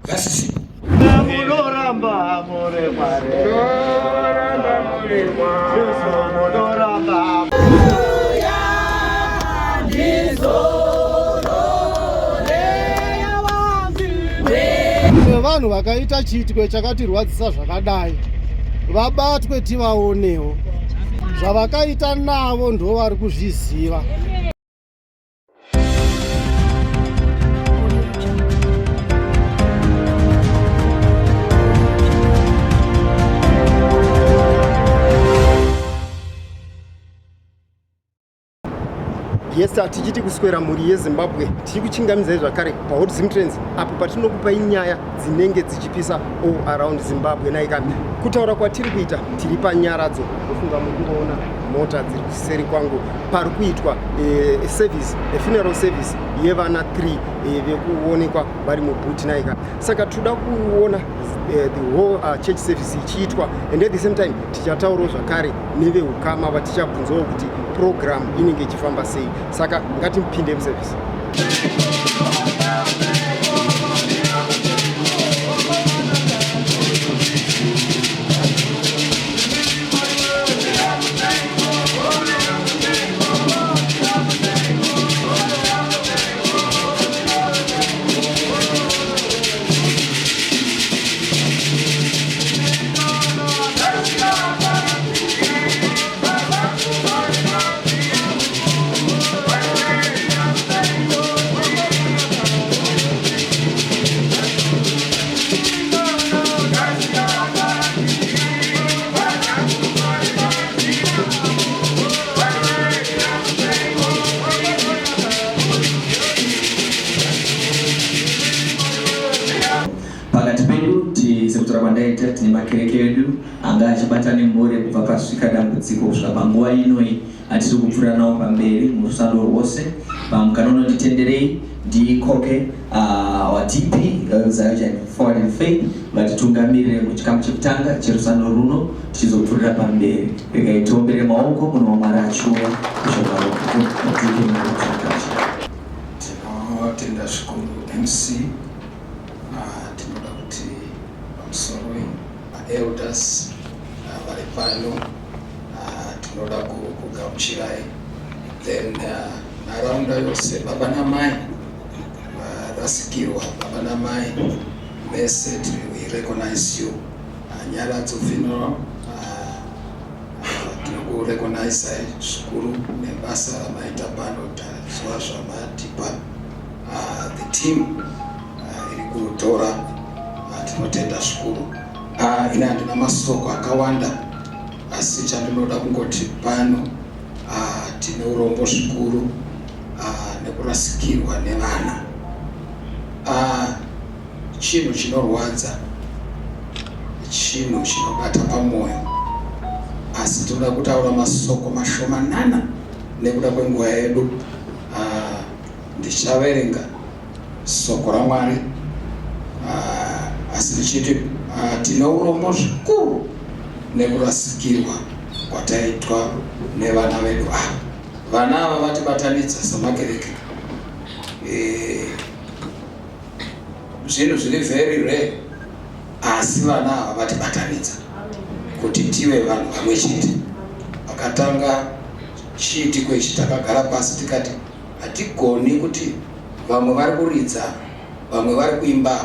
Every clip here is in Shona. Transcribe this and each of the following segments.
Vasisipo. Munoramba muri Mwari. Munoramba muri Mwari. Jesu munoramba. Vanhu vakaita chiitiko chakatirwadzisa zvakadai vabatwe tivaonewo zvavakaita navo ndo vari kuzviziva. Yes, tichiti kuswera mhuri yeZimbabwe, tichikuchingamidzai zvakare paHot Zim Trends apo patinokupai nyaya dzinenge dzichipisa all around Zimbabwe. Naika kutaura kwatiri kuita tiri panyaradzo, ndofunga muri kungoona mota dziri kuseri kwangu pari kuitwa service, funeral service yevana 3 vekuonekwa vari mubhuti naika. Saka toda kuona the whole church service ichiitwa, and at the same time tichataurawo zvakare neveukama vatichabvunzawo kuti program inenge ichifamba sei. Saka ngatimupinde muservice. Pakati pedu, sekutaura kwandaita, tine makereke edu anga achibata nemhuri kubva pasvika dambudziko kusvika panguva inoi atiri kupfuura nawo pamberi murusando rwose. Pamukana unonditenderei ndikoke waDP Zion Forward in Faith vatitungamirire muchikamu chekutanga cherusando runo tichizopfuurira pamberi. Regai tiombere maoko munhu waMwari achiuya kusvika. Tinotenda zvikuru MC. Tinoda kuti pamusoroi maelders vari pano, tinoda kugamuchirai. Then nharaunda yose, baba namai varasikirwa, baba namai mese, we recognize you. Nyaradzo Funeral, tinokurecognizai zvikuru nebasa ramaita pano. Tazuva zvamatipa, the team iri kutora, tinotenda zvikuru. Ini handina masoko akawanda, asi chandinoda kungoti pano tine urombo zvikuru nekurasikirwa nevana. Chinhu chinorwadza, chinhu chinobata pamwoyo, asi tinoda kutaura masoko mashomanana nekuda kwenguva yedu. Ndichaverenga soko raMwari, asi ndichiti tine urombo zvikuru nekurasikirwa kwataitwa nevana vedu ava. Vana ava vatibatanidza samakereke. Zvinhu zviri very rare, asi vana ava vatibatanidza kuti tive vanhu vamwe chete. Pakatanga chiitiko ichi takagara pasi tikati hatigoni kuti vamwe vari kuridza, vamwe vari kuimba.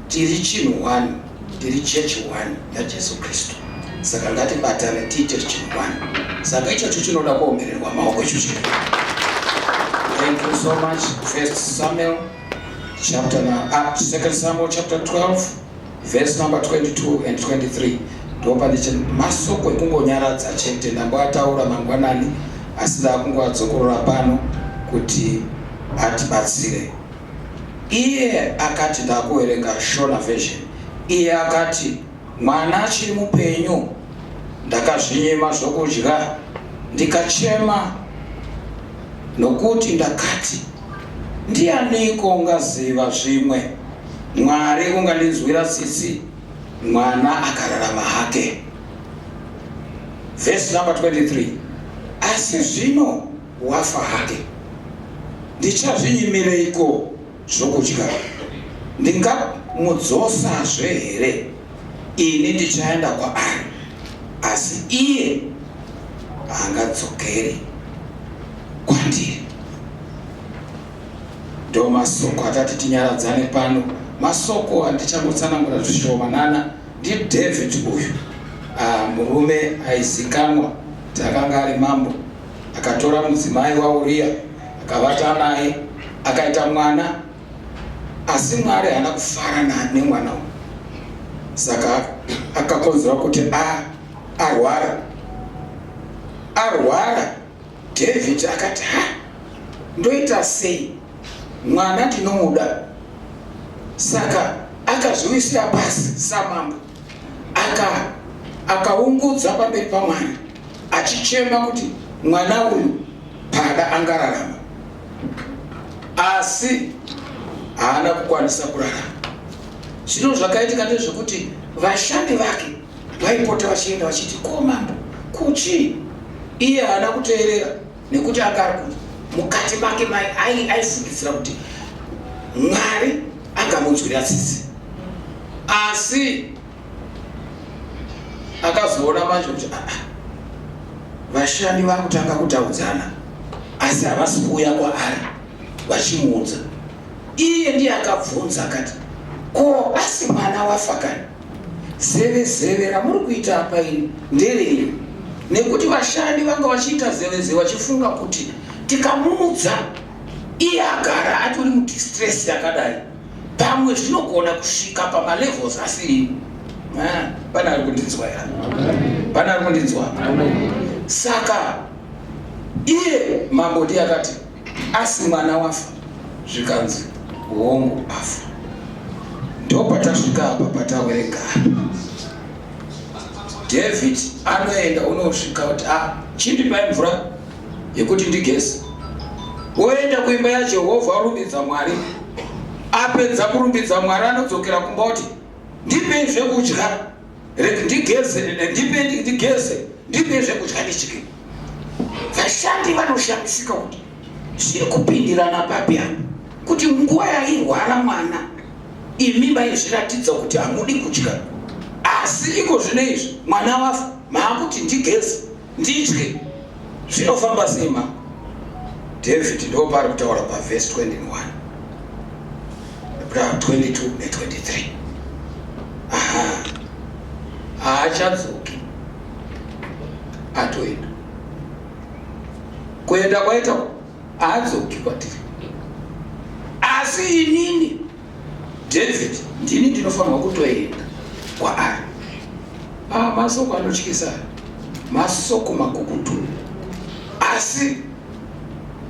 Tiri chinhu one, tiri church one yaJesu Kristu, saka ngatibatane tiite chinhu one. Saka ichocho chinoda kuombererwa maoko icho chiri. Thank you so much. First Samuel chapter now, Second Samuel chapter 12 verse number 22 and 23. Ndopane masoko ekungonyaradza chete. Ndamboataura mangwanani, asi ndakungoadzokorora pano kuti atibatsire. Iye akati, ndakuverenga Shona Version, iye akati, "Mwana achiri mupenyu ndakazvinyima zvokudya ndikachema, nokuti ndakati, ndianiko ungaziva? Zvimwe Mwari ungandinzwira tsitsi, mwana akararama hake." Verse number 23, "Asi zvino wafa hake, ndichazvinyimireiko zvokudya?" Ndingamudzosazve here? Ini ndichaenda kwaari, asi iye haangadzokeri kwandiri. Ndo masoko atati tinyaradzane pano, masoko andichangotsanangura zvishomanana. NdiDavid uyu, ah, murume aizikanwa kuti akanga ari mambo, akatora mudzimai waUriya akavata naye akaita mwana, asi Mwari haana kufara nemwana uyu, saka akakonzera kuti arwara. Arwara, David akati, ha, ndoita sei? Mwana ndinomuda. Saka akazviwisira pasi samambo, akaungudza pamberi paMwari achichema kuti mwana uyu pada angararama, asi haana kukwanisa kurarama. Zvino zvakaitika ndezvekuti vashandi vake vaipota vachienda vachiti, ko mambo kuchii? Iye haana kuteerera nekuti anga ari kuti mukati make aifungidzira kuti Mwari angamunzwira tsitsi, asi akazoona manje kuti ah, ah, vashandi vakutanga kutaudzana asi havasi kuuya kwaari vachimuudza. Iye ndiye akabvunza akati, ko asi mwana wafa kani? Zeve zeve ramuri kuita apa iri nderei? Nekuti vashandi vanga vachiita zeve zeve vachifunga kuti tikamuudza iye agara atori mudistress yakadai, pamwe zvinogona kusvika pamalevels asiriwo. Ah, pane ari kundinzwa here? Pane ari kundinzwa? Saka iye mambo ndiye akati, asi mwana wafa? Zvikanzi hongu afa. Ndopatasvika apa patawerenga. David anoenda unosvika kuti, ah, chindipai mvura yekuti ndigeze. Woenda kuimba yaJehovha orumbidza Mwari. Apedza kurumbidza Mwari anodzokera kumba oti, ndipei zvekudya, ndigeze, ndipei ndigeze, ndipei zvekudya ndidye. Vashandi vanoshamisika kuti zviri kupindirana papi apa, kuti nguva yairwara mwana imi maizviratidza kuti hamudi kudya, asi iko zvino izvi mwana wafa maakuti ndigeze ndidye. Zvinofamba sei mambo? David ndo paari kutaura pavhesi 21 22 ne23. Aha, haachadzoki, atoenda. Kuenda kwaita haadzoki kwatiri, asi inini David ndini ndinofanirwa kutoenda kwaari. Ah, masoko anotyisa, masoko makukutu, asi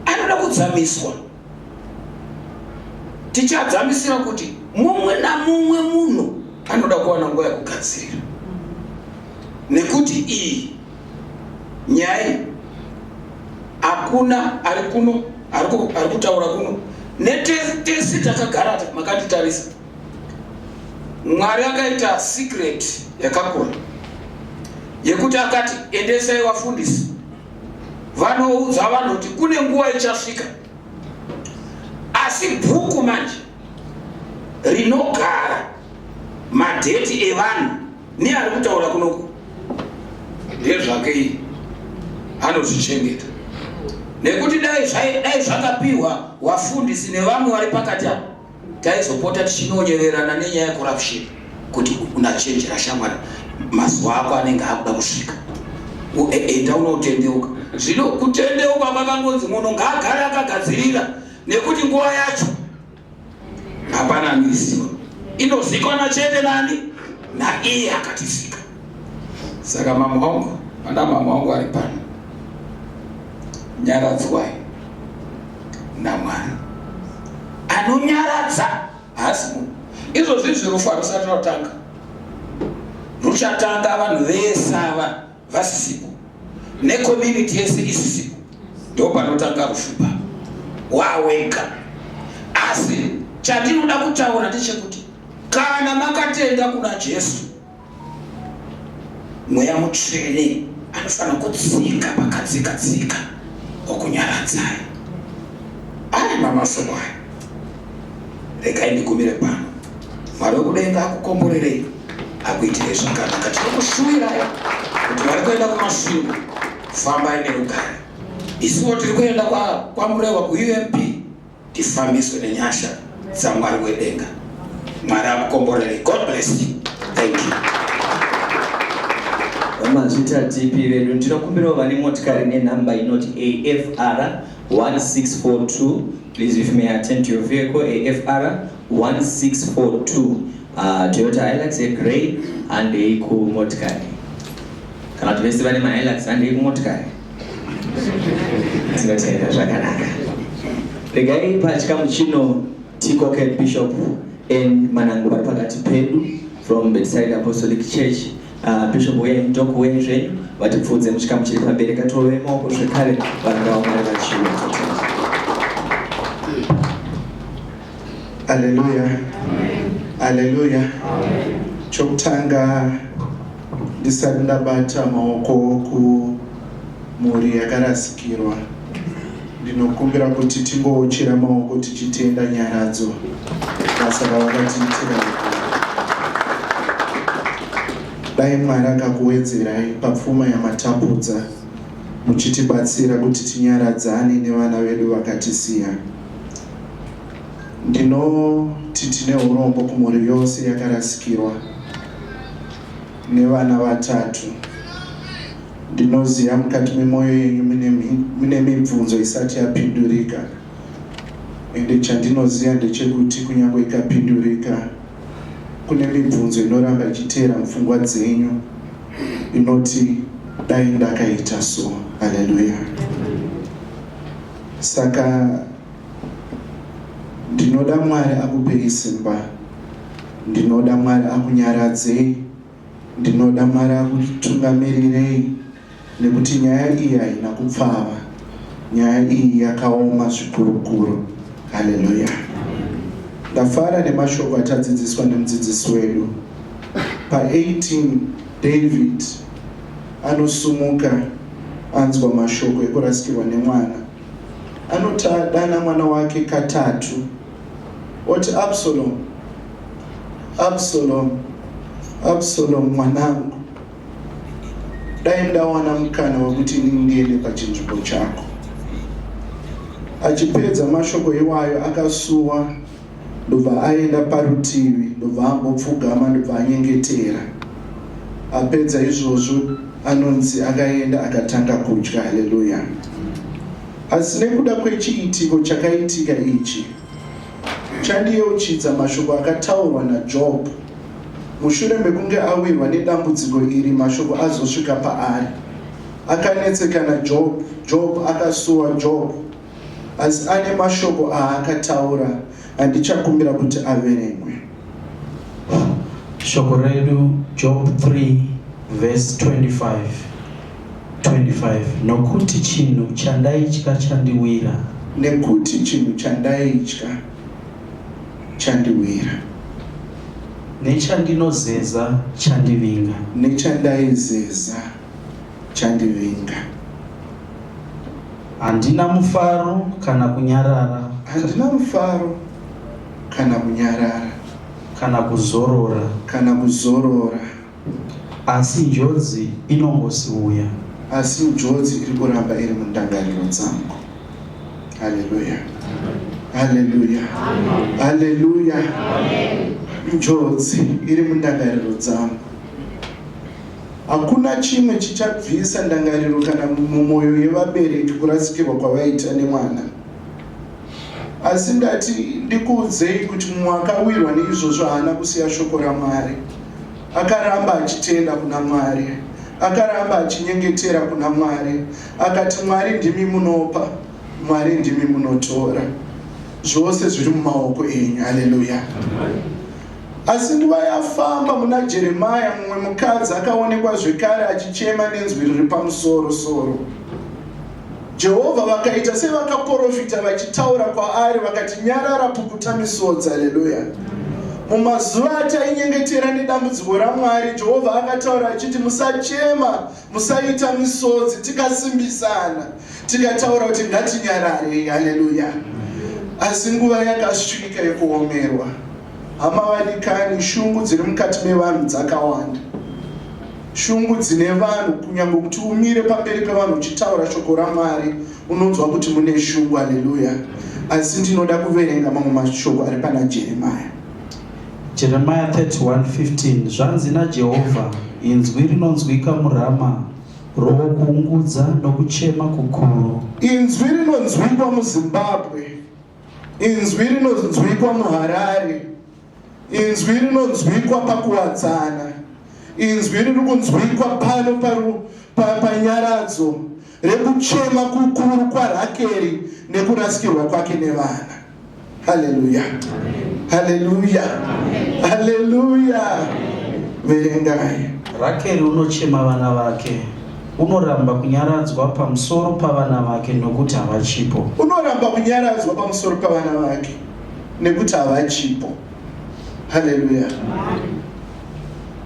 anoda kudzamiswa. Tichadzamisira kuti mumwe namumwe munhu anoda kuwana nguva yekugadzirira, nekuti iyi nyaya hakuna ari kuno ari kutaura kuno netese takagara makatitarisa. Mwari akaita secret yakakura yekuti akati endesai vafundisi vanoudza vanhu kuti kune nguva ichasvika, asi bhuku manje rinogara madheti evanhu neari kutaura kunoku ndezvake, iyi anozvichengeta, nekuti dai zvakapiwa wafundisi nevamwe vari pakati apa, taizopota tichinonyeverana nenyaya yecorruption kuti unachenjera shamwari, mazuva ako anenge akuda kusvika, enda unotendeuka. Zvino kutendeuka kwakangonzi munhu ngaagare akagadzirira, nekuti nguva yacho hapana anoiziva, inozikanwa chete nani? Naiye akatisika. Saka mama wangu, ana mama wangu ari pano, nyaradzwai naMwari. Anonyaradza haasi munhu. Izvozvi izvi rufu harusati rwatanga, ruchatanga vanhu vese ava vasisipo necommunity yese isisipo, ndo panotanga rufu ipapo wawega. Asi chandinoda kutaura ndechekuti kana makatenda kuna Jesu, Mweya Mutsvene anofanira kutsika pakatsika tsika okunyaradzai. Aya mamasoko aya, regai ndigumire pano. Mwari wekudenga akukomborerei, akuitirei zvakanaka. Tinokushuwirai kuti vari kuenda kuMasvingo, fambai nerugare. Isuwo tiri kuenda kwaMurewa kuUMP, tifambiswe nenyasha dzaMwari wedenga. Mwari akukomborerei. God bless you. Thank you. Mazvita DP vedu, ndinokumbirawo vane motikari nenhamba inoti AFR 1642, please if you may attend to your vehicle AFR 1642, Toyota Hilux yegrey, handei kumotikari. Kana kuti vese vane maHilux, handei kumotikari. Tinotenda zvakanaka. Regai pachikamu chino tikoke Bishop N Manangu vari pakati pedu from Bedside Apostolic Church. Bishop uyai, Doc uyai zvenyu vatipfuudze muchikamu chiri pamberi. Katirove maoko zvekare varanda vaMwari vachiuya. Totenda. Aleluya, aleluya. Chokutanga, ndisati ndabata maoko kumhuri yakarasikirwa, ndinokumbira kuti tingouchira maoko tichitenda Nyaradzo, basa ravakatiitira. Dai Mwari akakuwedzerai papfuma yamatapudza muchitibatsira kuti tinyaradzane nevana vedu vakatisiya. Ndinoti tine urombo kumhuri yose yakarasikirwa nevana vatatu. Ndinoziva mukati memwoyo yenyu mune mibvunzo isati yapindurika, ende chandinoziva ndechekuti kunyange ikapindurika, kune mibvunzo inoramba ichiteera mupfungwa dzenyu inoti, "Dai ndakaita so." Haleluya. Saka ndinoda Mwari akupei simba, ndinoda Mwari akunyaradzei, ndinoda Mwari akutungamirirei, nekuti nyaya iyi haina kupfava, nyaya iyi yakaoma zvikurukuru. Haleluya. Ndafara nemashoko atadzidziswa nemudzidzisi wedu. Pa18 David anosumuka anzwa mashoko ekurasikirwa nemwana. Anotadana mwana wake katatu, oti, "Absalom, Absalom, Absalom, mwanangu, dai ndawana mukana wekuti inini ndiende pachinzvimbo chako." Achipedza mashoko iwayo, akasuwa, ndobva aenda parutivi, ndobva ambopfugama, ndobva anyengetera. Apedza izvozvo, anonzi akaenda akatanga kudya. Haleluya. Asi nekuda kwechiitiko chakaitika ichi, chandiyeuchidza mashoko akataurwa naJob mushure mekunge awirwa nedambudziko iri. Mashoko azosvika paari, akanetsekana Job. Job akasuwa Job, asi ane mashoko aakataura andichakumbira kuti averengwe. Shoko redu, Job 3 verse 25. 25 Nokuti chinhu chandaitya chandiwira. Nekuti chinhu chandaitya chandiwira. Nechandinozeza chandivinga. Nechandaizeza chandivinga. Handina mufaro kana kunyarara. Handina mufaro kana kunyarara. Kana kuzorora. Kana kuzorora. Asi njodzi inongosiuya. Asi njodzi iri kuramba iri mundangariro dzangu. Haleluya, haleluya, haleluya. Njodzi iri mundangariro dzangu. Hakuna chimwe chichabvisa ndangariro kana mumwoyo yevabereki kurasikirwa kwavaita nemwana. Asi ndati ndikuudzei kuti mumwe akawirwa neizvozvo haana kusiya shoko raMwari. Akaramba achitenda kuna Mwari, akaramba achinyengetera kuna Mwari, akati, "Mwari, ndimi munopa, Mwari, ndimi munotora, zvose zviri mumaoko enyu." Haleluya. Asi nguva yafamba, muna Jeremaya, mumwe mukadzi akaonekwa zvekare achichema nenzwi riri pamusoro soro. Jehovha vakaita sevakaprofita vachitaura kwaari, vakati, "Nyarara, pukuta misodzi." Haleluya. Mumazuva atainyengetera nedambudziko raMwari, Jehovha akataura achiti, "Musachema, musaita misodzi." Tikasimbisana, tikataura kuti ngatinyararei. Haleluya. Asi nguva yakasvika yekuomerwa. Hama vadikani, shungu dziri mukati mevanhu dzakawanda. Shungu dzine vanhu, kunyange kuti umire pamberi pevanhu uchitaura shoko raMwari, unonzwa kuti mune shungu. Haleluya! Asi ndinoda kuverenga mamwe mashoko ari pana Jeremia. Jeremiah 31:15 Zvanzi naJehovha, inzwi rinonzwika muRama rokuungudza nokuchema kukuru. Inzwi rinonzwikwa muZimbabwe, inzwi rinonzwikwa muHarare, inzwi rinonzwikwa paKuwadzana, inzwi riri kunzwikwa pano paNyaradzo rekuchema kukuru kwaRakeri nekurasikirwa kwake nevana. Haleluya, haleluya, haleluya! Verengai. Rakeri unochema vana vake, unoramba kunyaradzwa pamusoro pavana vake nokuti havachipo. Unoramba kunyaradzwa pamusoro pavana vake nekuti havachipo. Haleluya!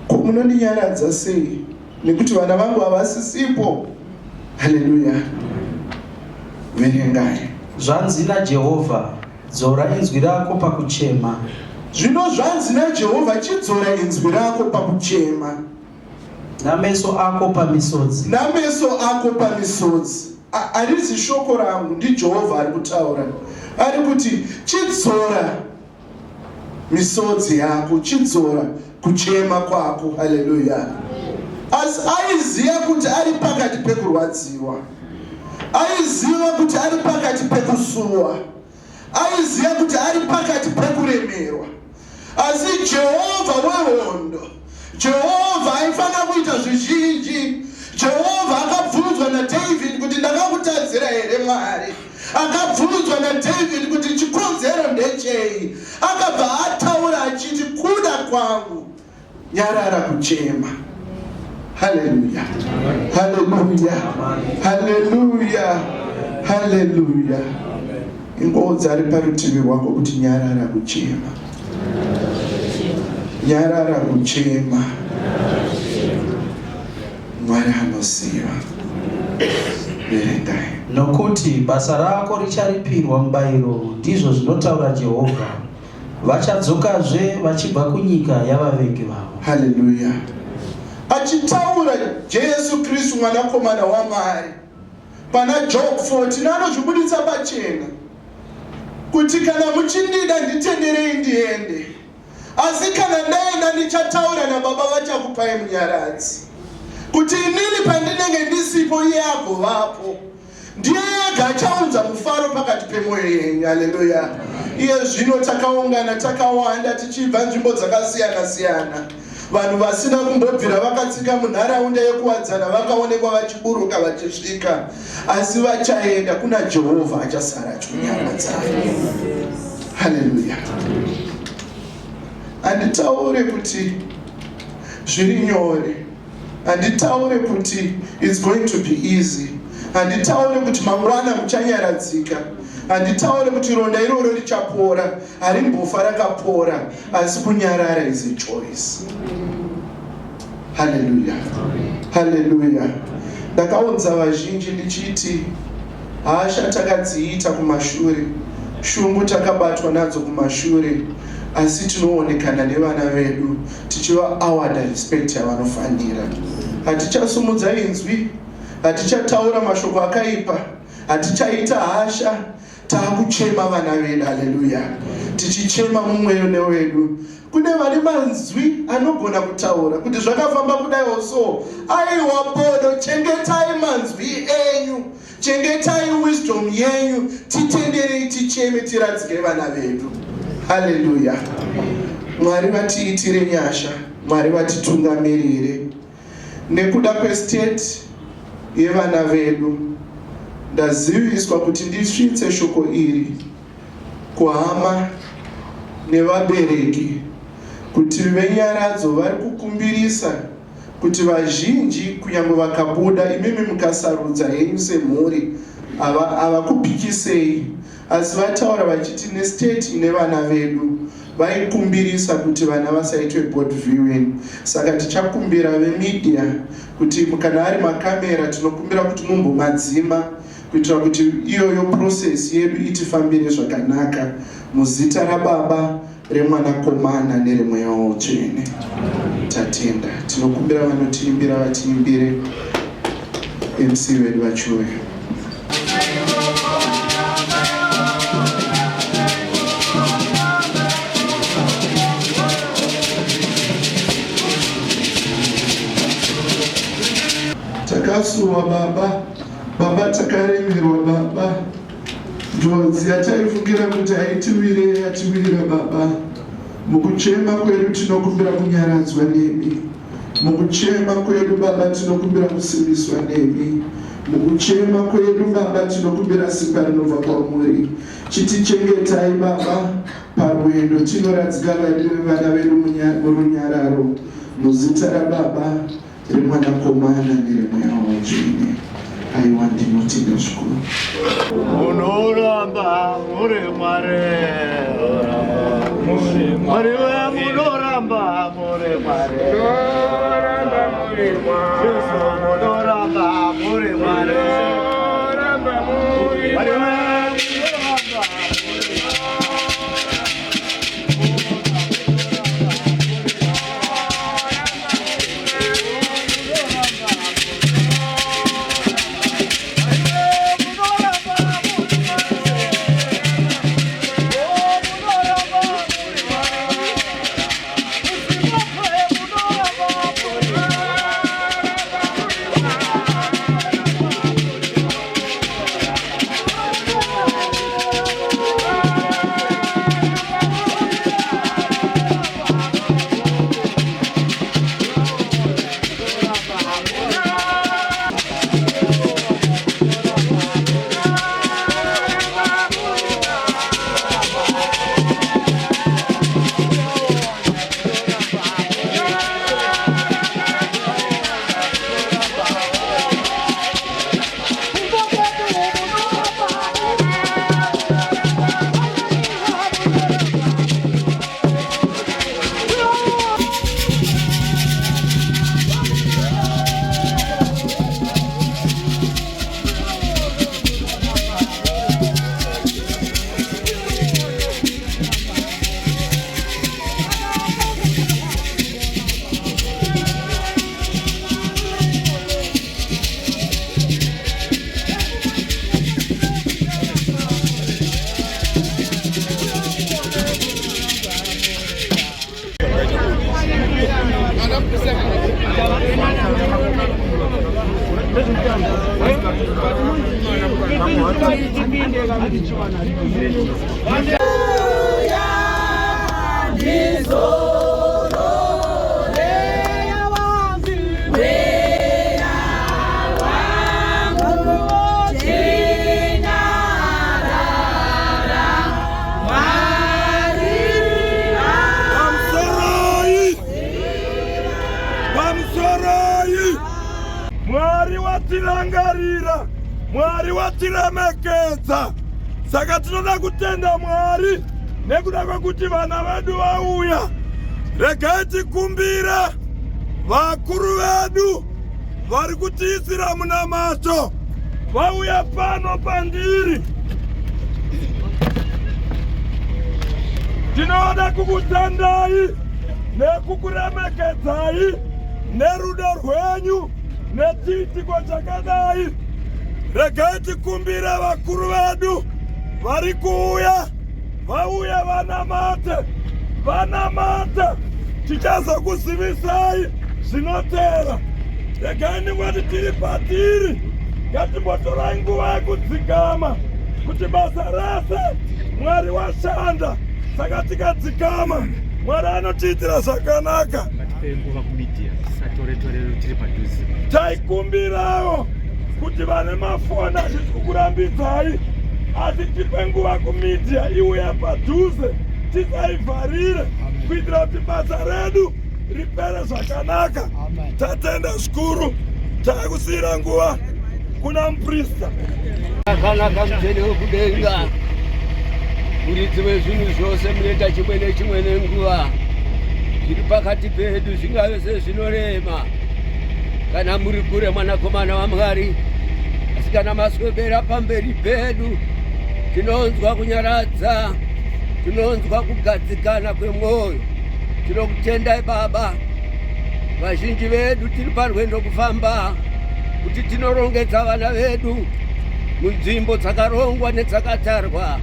Ko munondinyaradza sei nekuti vana vangu havasisipo? Haleluya! Verengai. Zvanzi naJehovha, dzora inzwi rako pakuchema. Zvino zvanzi naJehovha, chidzora inzwi rako pakuchema. Nameso ako pamisodzi. Nameso ako pamisodzi. Harizi shoko rangu, ndiJehovha ari kutaura. Ari kuti chidzora misodzi yako, chidzora kuchema kwako. Haleluya! Asi aiziva kuti ari pakati pekurwadziwa, aiziva kuti ari pakati pekusuwa, aiziva kuti ari pakati pekuremerwa. Asi Jehovha wehondo, Jehovha aifanira kuita zvizhinji. Jehovha akabvunzwa naDavid kuti ndakakutadzira here Mwari? Akabvunzwa naDavid kuti chikonzero ndechei? Akabva ataura achiti kuda kwangu nyarara kuchema. Haleluya, haleluya, haleluya, haleluya. Ingoudza ari parutivi rwako kuti nyarara kuchema, nyarara kuchema. Mwari anoziva. Verengai. Nokuti basa rako richaripirwa mubayiro, ndizvo zvinotaura Jehovha. Vachadzokazve vachibva kunyika yavavengi vavo. Haleluya. Achitaura Jesu Kristu mwanakomana waMwari pana Job 14 anozvibuditsa pachena kuti kana muchindida nditenderei ndiende, asi kana ndaenda ndichataura nababa vachakupai munyaradzi, kuti inini pandinenge ndisipo iye agovapo. Ndiye ega achaunza mufaro pakati pemwoyo yenyu. Haleluya! Iye zvino takaungana takawanda tichibva nzvimbo dzakasiyana siyana. Vanhu vasina kumbobvira vakatsika munharaunda yekuWadzana vakaonekwa vachiburuka vachisvika, asi vachaenda kuna Jehovha achasara achikunyaradza. Haleluya! Handitaure kuti zviri nyore. Handitaure kuti it's going to be easy. Handitaure kuti mangwana muchanyaradzika. Handitaure kuti ronda iroro richapora. Harimbofa rakapora, asi kunyarara is a choice. Haleluya, haleluya. Ndakaunza vazhinji ndichiti hasha takadziita kumashure, shungu takabatwa nadzo kumashure, asi tinoonekana nevana vedu tichiva awarda respect yavanofanira. Hatichasumudza inzwi, hatichataura mashoko akaipa, hatichaita hasha, taakuchema vana vedu. Haleluya! Tichichema mumweyo newedu. Kune vane manzwi anogona kutaura kuti zvakafamba kudaiwo so. Aiwa bodo, chengetai manzwi enyu, chengetai wisdom yenyu, titenderei ticheme tiradzike vana vedu. Haleluya! Mwari vatiitire nyasha, Mwari vatitungamirire nekuda kwestate yevana vedu. Ndaziviswa kuti ndisvitse shoko iri kuhama nevabereki kuti venyaradzo vari kukumbirisa kuti vazhinji kunyange vakabuda, imimi mukasarudza henyu semhuri havakupikisei, asi vataura vachiti nestate ine vana vedu vaikumbirisa kuti vana vasaitwe board viewing. Saka tichakumbira vemedia kuti kana ari makamera tinokumbira kuti mumbomadzima kuitira kuti iyoyo process yedu itifambire zvakanaka. Muzita raBaba. reMwanakomana nereMweya Mutsvene. Tatenda. Tinokumbira vanotiimbira vatiimbire MC vedu vachiuya. Takasuwa baba, baba takaremerwa baba. Njodzi yataifungira kuti haitiwire yatiwirira baba. Mukuchema kwedu tinokumbira kunyaradzwa nemi. Mukuchema kwedu baba tinokumbira kusimbiswa nemi. Mukuchema kwedu baba tinokumbira simba rinobva kwamuri. Chitichengetai baba parwendo tinoradzika vana vedu murunyararo. Muzita rababa reMwanakomana nereMweya Mutsvene. Aiwa, ndinotenda zvikuru. Munoramba muri Mwari, Mwari we munoramba muri Mwari, Jesu munoramba muri Mwari, Mwari we munoramba. Pamusoroi! Mwari watirangarira, Mwari watiremekedza. Saka tinoda kutenda Mwari nekuda kwekuti vana vedu vauya. Regai tikumbire vakuru vedu vari kutiisira munamato vauya pano pandiri. Tinoda kukutendai nekukuremekedzai nerudo rwenyu nechiitiko chakadai. Regai tikumbire vakuru vedu vari kuuya vauye vanamate, vanamate, tichazokuzivisai zvinotera. Regai ndingoti tiri patiri, ngatimbotorai nguva yekudzikama kuti basa rese Mwari washanda. Saka tikadzikama Mwari anotiitira zvakanaka. Taikumbirawo kuti vane mafoni hatisi kukurambidzai, asi tipe nguva kumedia iuya padhuze, tisaivharire kuitira kuti basa redu ripere zvakanaka. Tatenda zvikuru, takusiyira nguva kuna muprista. Akanaka mutsvene wekudenga, muridzi wezvinhu zvose, munoita chimwe nechimwe nenguva. Zviri pakati pedu zvingave sezvinorema kana muri kure, mwanakomana waMwari, asi kana maswebera pamberi pedu tinonzwa kunyaradza. Tinonzwa kugadzikana kwemwoyo. Tinokutendai Baba. Vazhinji vedu tiri parwendo kufamba kuti tinorongedza vana vedu munzvimbo dzakarongwa nedzakatarwa.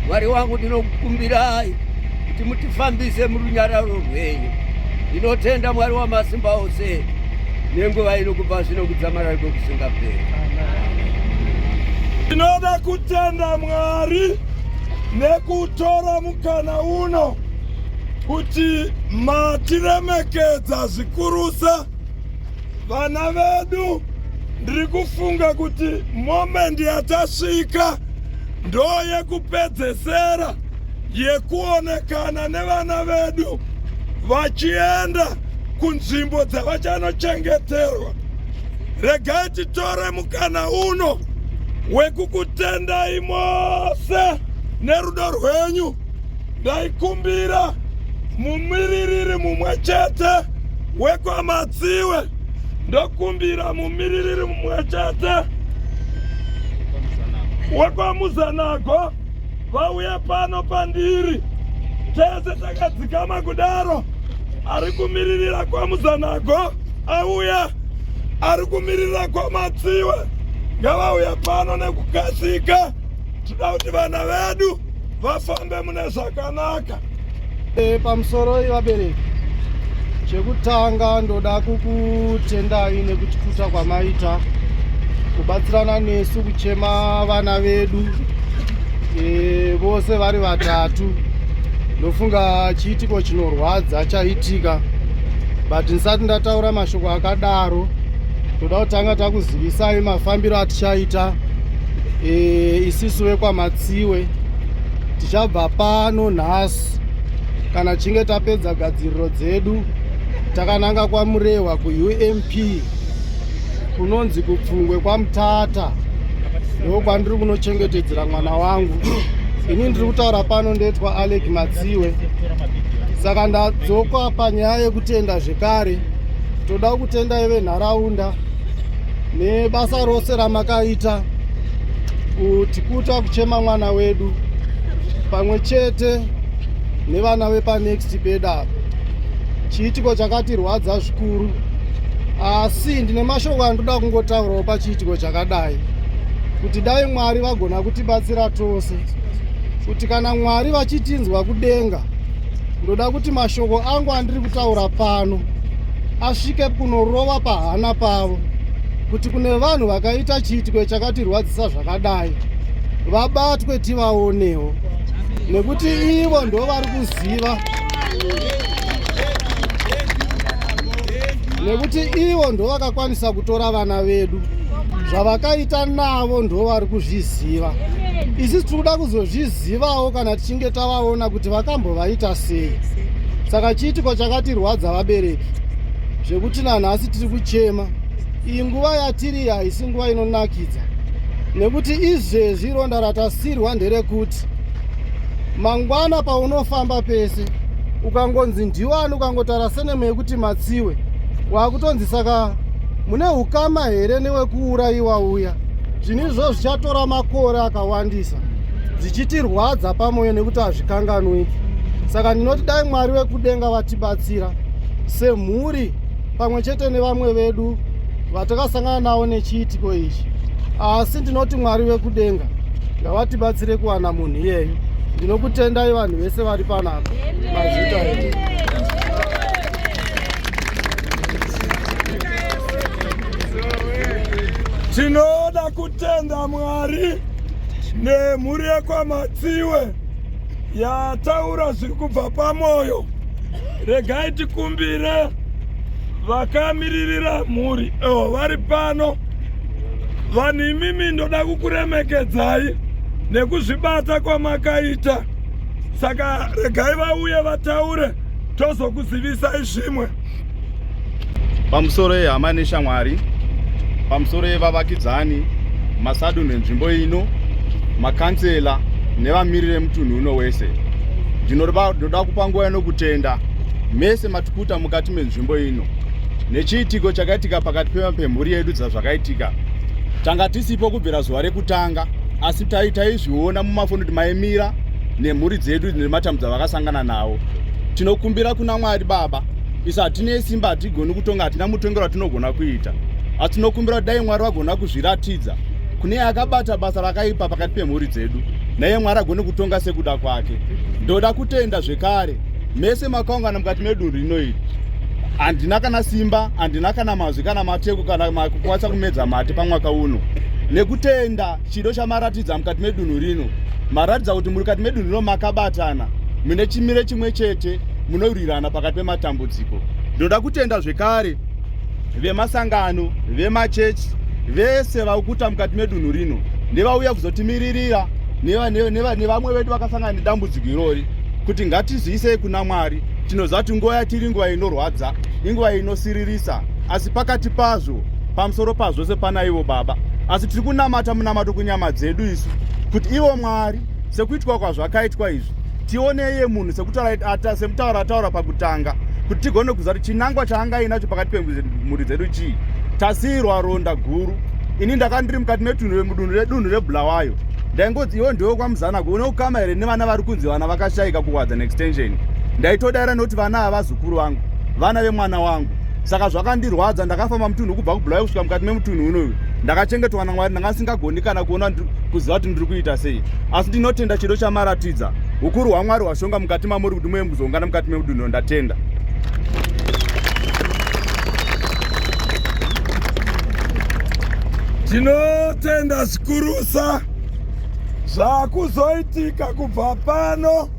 Mwari wangu, ndinokukumbirai kuti mutifambise murunyararo rwenyu. Ndinotenda Mwari wamasimba ose nenguva ino kubva zvino kudzamara kwekusingaperi. Tinoda kutenda Mwari nekutora mukana uno kuti matiremekedza zvikurusa vana vedu. Ndiri kufunga kuti moment yatasvika ndo yekupedzesera yekuonekana nevana vedu vachienda kunzvimbo dzavachanochengeterwa. Regai titore mukana uno wekukutendai mose nerudo rwenyu. Ndaikumbira mumiririri mumwe chete wekwaMatsiwe, ndokumbira mumiririri mumwe chete wekwaMuzanago vauye pano pandiri. Tese takadzikama kudaro, ari kumiririra kwaMuzanago auya, ari kumiririra kwaMatsiwe ngavauye pano nekukasika. Tinoda kuti vana vedu vafambe mune zvakanaka. Pamusoro yevabereki, chekutanga ndoda kukutendai nekutikuta kwamaita kubatsirana nesu kuchema vana vedu vose vari vatatu. Ndofunga chiitiko chinorwadza chaitika, but ndisati ndataura mashoko akadaro, toda kutanga takuzivisai mafambiro atichaita. Isisu vekwaMatsiwe tichabva pano nhasi kana chinge tapedza gadziriro dzedu, takananga kwaMurehwa kuUMP kunonzi kuPfungwe kwaMutata, ndo kwandiri kunochengetedzera mwana wangu. Ini ndiri kutaura pano ndoitwa Alec Matsiwe. Saka ndadzoka panyaya yekutenda zvekare. Toda kutendai venharaunda nebasa rose ramakaita kuti kuta kuchema mwana wedu pamwe chete nevana vepanext pedu apa. Chiitiko chakatirwadza zvikuru, asi ndine mashoko andoda kungotaurawo pachiitiko chakadai, kuti dai Mwari vagona kutibatsira tose, kuti kana Mwari vachitinzwa kudenga, ndoda kuti mashoko angu andiri kutaura pano asvike kunorova pahana pavo, kuti kune vanhu vakaita chiitiko chakatirwadzisa zvakadai vabatwe tivaonewo, nekuti ivo ndo vari kuziva, nekuti ivo ndo vakakwanisa kutora vana vedu. Zvavakaita navo ndo vari kuzviziva. Isi tiri kuda kuzozvizivawo kana tichinge tavaona kuti vakambovaita sei. Saka chiitiko chakatirwadza vabereki zvekuti nanhasi tiri kuchema. Iyi nguva yatiri haisi nguva inonakidza, nekuti izvezvi ronda ratasirwa nderekuti mangwana paunofamba pese ukangonzi ndiwani, ukangotaura seneme yekuti Matsiwe, wakutonzi saka mune ukama here newekuurayiwa uya. Zvinhu izvozvo zvichatora makore akawandisa zvichitirwadza pamwoyo, nekuti hazvikanganwiki. Saka ndinoti dai Mwari wekudenga vatibatsira semhuri pamwe chete nevamwe vedu vatakasangana navo nechiitiko ichi. Asi ndinoti Mwari wekudenga ngavatibatsire kuwana munhu iyeyu. Ndinokutendai vanhu vese vari panapa, mazvita edu. Tinoda kutenda Mwari nemhuri yekwaMatsiwe yataura zviri kubva pamwoyo. Regai tikumbire vakamiririra mhuri vari pano. Vanhu imimi, ndoda kukuremekedzai nekuzvibata kwamakaita. Saka regai vauye vataure, tozokuzivisai zvimwe. Pamusoro yehama neshamwari, pamusoro yevavakidzani, masadunhu enzvimbo ino, makansela nevamiriri vemutunhu uno wese, ndinoda kupa nguva ino kutenda mese matikuta mukati menzvimbo ino nechiitiko chakaitika pakati pemhuri yedu. Dzazvakaitika tanga tisipo kubvira zuva rekutanga, asi taizviona mumafoni kuti maimira. nemhuri dzedu nematambudzo avakasangana nawo. Tinokumbira kuna Mwari Baba, isu hatine simba, hatigoni kutonga, hatina mutongero watinogona kuita, asi tinokumbira kuti dai Mwari vagona kuzviratidza kune akabata basa rakaipa pakati pemhuri dzedu, naiye Mwari agone kutonga sekuda kwake. Ndoda kutenda zvekare mese makaungana mukati medunhu rino iri. Handina kana simba, handina kana mazwi kana mateko kana kukwanisa kumedza mate pamwaka uno, nekutenda chido chamaratidza mukati medunhu rino. Maratidza kuti mukati medunhu rino makabatana, mune chimiro chimwe chete, munowirirana pakati pematambudziko. Ndinoda kutenda zvekare vemasangano, vemachechi vese vakuta mukati medunhu rino nevauya kuzotimiririra nevamwe vedu vakasangana nedambudziko irori, kuti ngatizviisei kuna Mwari. Tinoziva kuti nguva yatiri nguva inorwadza, inguva inosiririsa, asi pakati pazvo, pamusoro pazvose pana ivo Baba. Asi tiri kunamata munamato kunyama dzedu isu kuti ivo Mwari, sekuitwa kwazvakaitwa izvi, tione iye munhu semutaura ataura pakutanga, kuti tigone kuziva kuti chinangwa chaanga ainacho pakati pemhuri dzedu chii. Tasiyirwa ronda guru. Ini ndaka ndiri mukati medunhu redunhu reBulawayo, ndaingonzi iwe ndiwe kwaMuzanako, une ukama here nevana vari kunzi vana vakashaika kuWadzana Extension? Ndaitodaira nekuti vana ava vazukuru vangu, vana vemwana wangu. Saka zvakandirwadza, ndakafamba mutunhu kubva kuBulawayo kusvika mukati memutunhu unoyu. Ndakachengetwa naMwari, ndanga ndisingagoni kana kuona kuziva kuti ndiri kuita sei, asi ndinotenda chido chamaratidza, ukuru hwaMwari hwashonga mukati mamuri kuti muye muzoungana mukati memudunhu. Ndatenda. Tinotenda zvikurusa zvakuzoitika kubva pano.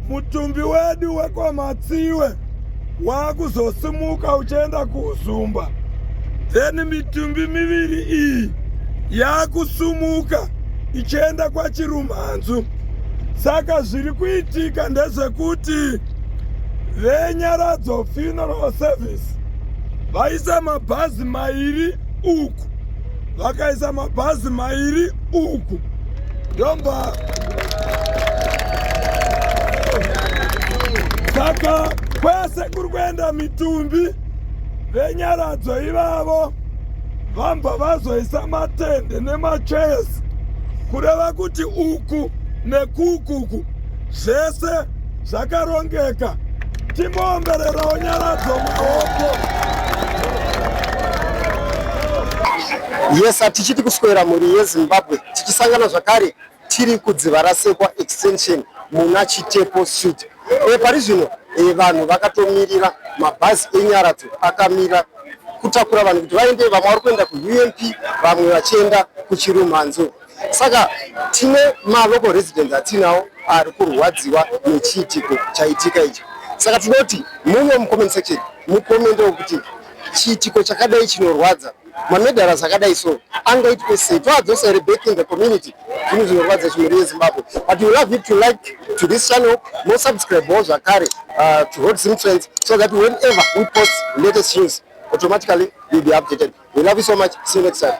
Mutumbi wedu wekwaMatsiwe wakuzosimuka uchienda kuUzumba, then mitumbi miviri iyi yakusumuka ichienda kwaChirumhanzu. Saka zviri kuitika ndezvekuti veNyaradzo Funeral Service vaisa mabhazi mairi uku, vakaisa mabhazi mairi uku, ndomba saka kwese kuri kuenda mitumbi veNyaradzo ivavo vambva vazoisa matende nemachairs, kureva kuti uku nekukuku zvese zvakarongeka. Timboombererawo Nyaradzo maoko. Yes, tichiti kuswera mhuri yeZimbabwe, tichisangana zvakare tiri kuDzivarasekwa Extension muna Chitepo Street. Pari zvino vanhu vakatomirira mabhazi eNyaradzo akamira kutakura vanhu kuti vaende, vamwe vari kuenda kuUMP, vamwe vachienda kuChirumhanzu. Saka tine malocal residents atinawo ari kurwadziwa nechiitiko chaitika ichi. Saka tinoti muno mucomment section mukomendewo kuti chiitiko chakadai chinorwadza, mamedharas akadai so angaitwe sei, toadzosa here back in the community? Zvinhu zvinorwadza chimhuri yeZimbabwe. But we love you to like to this channel, mosubscribewo zvakare to Hot Zim Trends, so that whenever we post latest news, automatically you'll be updated. We love you so much. See you next time.